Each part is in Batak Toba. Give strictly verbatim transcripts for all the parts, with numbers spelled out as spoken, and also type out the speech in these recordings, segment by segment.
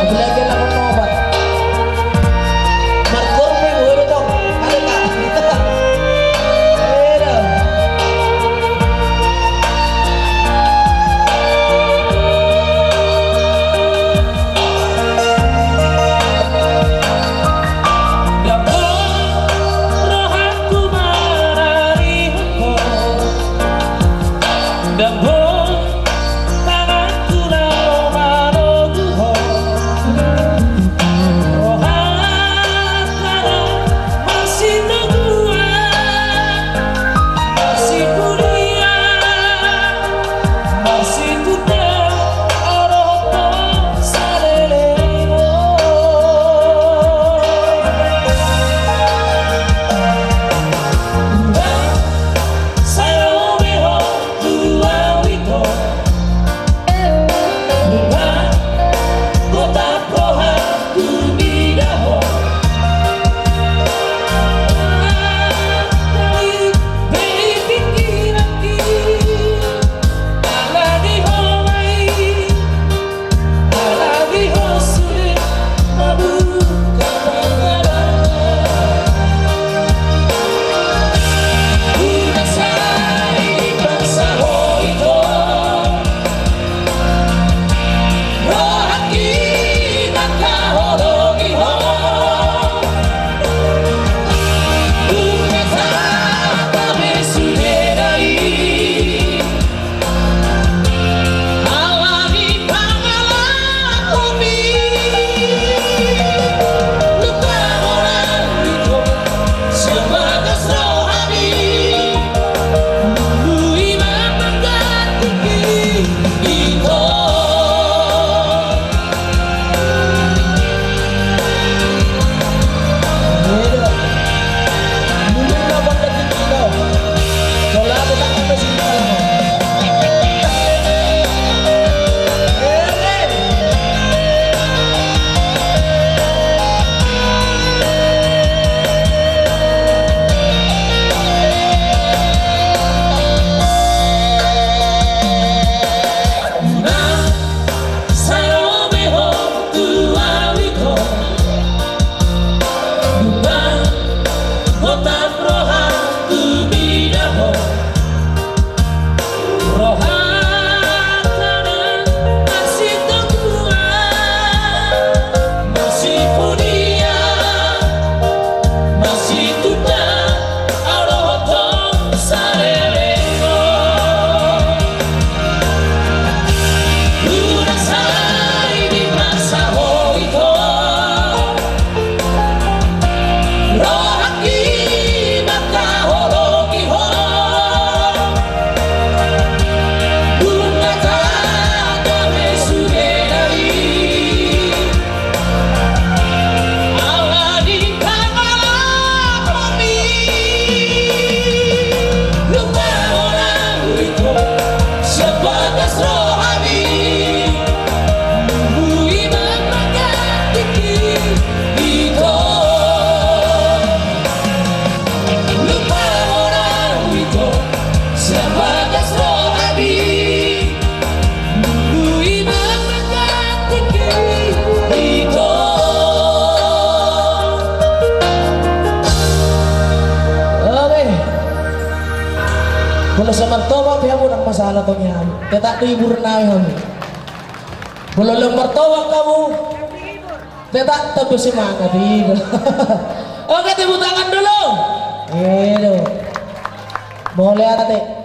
Apalagi lagu nobat. Markorpe gue dong. Ada tak? Ada. Dapot rohangku marari ho. Dapot tanganku laho manogu ho. Rohangku marsitonguan, marsipudian, marsitunda, ro hot saleleng on. Sai ro be ho tu au ito. Nunga gotap rohangku mida ho. Alani be i pingkiranki, alani ho ma i. Alani ho sude mamungka pangarangan. Unang sai dipaksa ho ito. Rohangki mangkaholongi ho. Unang sai tabe sude da i. Alani pangalahomi. Lupa orang itu sebatas rohani. Lui mangganti ito. Unang sai ro be ho tu au ito. Unang gotap rohangku mida ho. Rohangku marsitonguan, marsipudian, marsitunda, ro hot saleleng on. Unang sai dipaksa ho ito. Rohangki mangkaholongi ho. Unang sai tabe sude da i. Alani pangalahomi. Lupa orang itu sebatas rohani. Lui mangganti ito. Lupa orang itu sebatas rohani. Oke. Molo so martopak pe hamu, ndang masalah tong i hamu. Tetap do hibur nami hamu. Molo lam martopak hamu, tetap tamba semangat i do. Oke, tepuk tangan dulu. Iya do. Mauliate.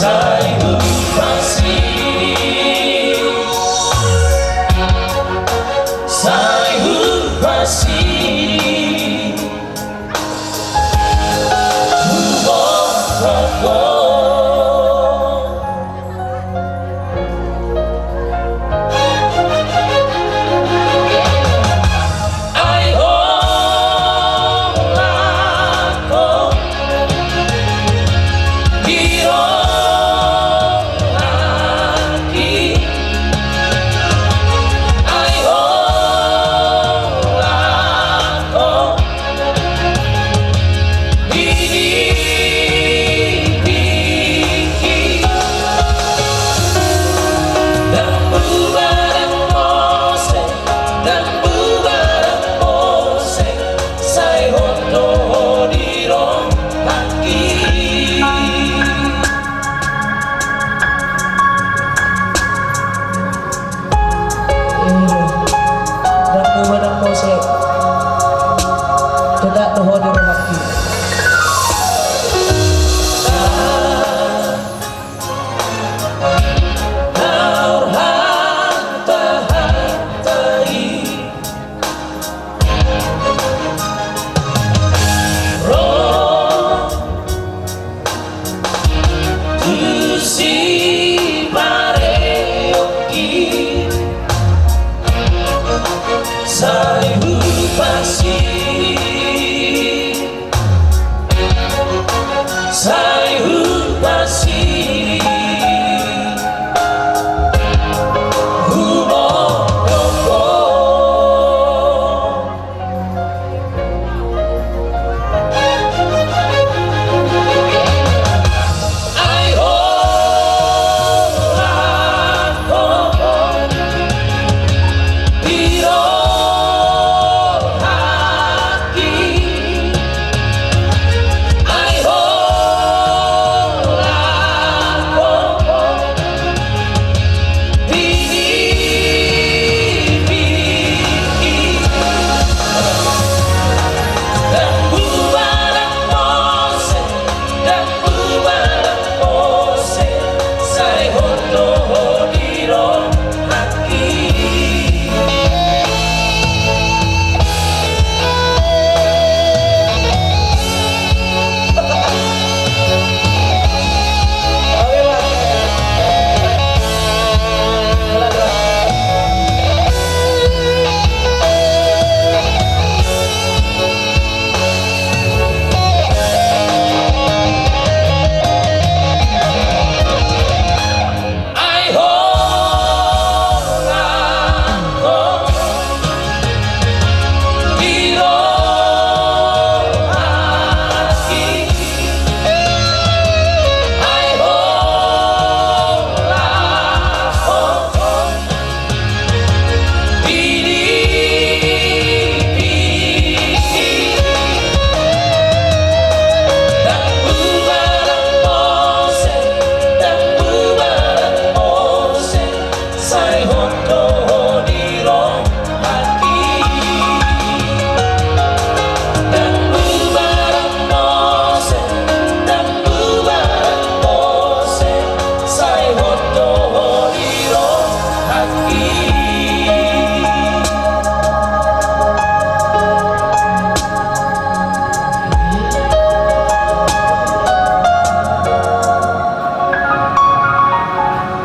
Sai hupasahat, sai hupasahat. Ndang muba ndang mose. Tetap do ho di rohangki. Tu si pareongki, sai hupasahat, sai hupasahat, huboto ho.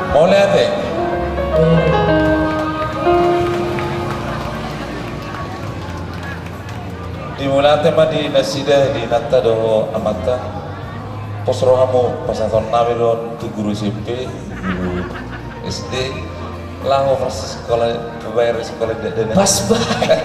Mauliate. Di mauliate ma di nasida, di inanta dohot amanta. Pos rohamu pasahaton nami do on tu guru S M P, guru S D, laho pas sikola, pabayar sikola dia dana. Pas bae.